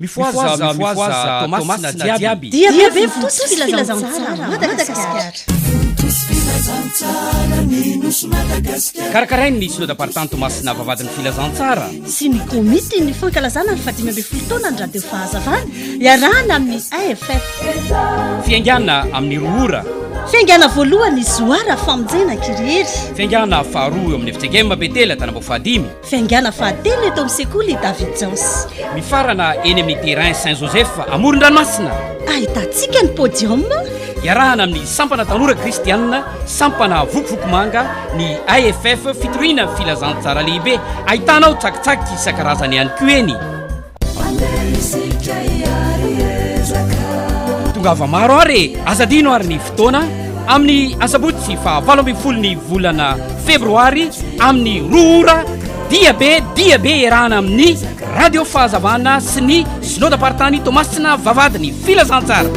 Mifohaza mifohaza Toamasina jiaby. Dia be vontosy filazantsara Madagasikara. Karakarain'ny Synodam-paritany Toamasina Vavahadin'ny Filazantsara. Sy ny Komitin'ny fankalazana ny faha-15 taonan'ny Radio Fahazavana iarahana amin'ny AFF. Fiaingàna amin'ny 2 ora. Fiaingàna voalohany Zoara Famonjena Kirihery. Fiaingàna faharoa eo amin'ny FJKM Betela Tanambao fahadimy. Fiaingàna fahatelo eto amin'ny sekoly David Jones. Mifarana eny amin'ny terrain Saint Joseph amoron-dranomasina. Ahitantsika ny podium. Iarahana amin'ny sampana tanora kristianina, sampana vokovoko manga, ny AFF fitoriana filazantsara lehibe. Ahitanao tsakitsaky isan-karazany ihany koa eny. Tongava maro ary e! Aza adino ary ny fotoana amin'ny asabotsy faha 18 ny volana febroary amin'ny 2 ora dia be dia be iarahana amin'ny Radio Fahazavana sy ny Synodam-paritany Toamasina Vavahadin'ny Filazantsara.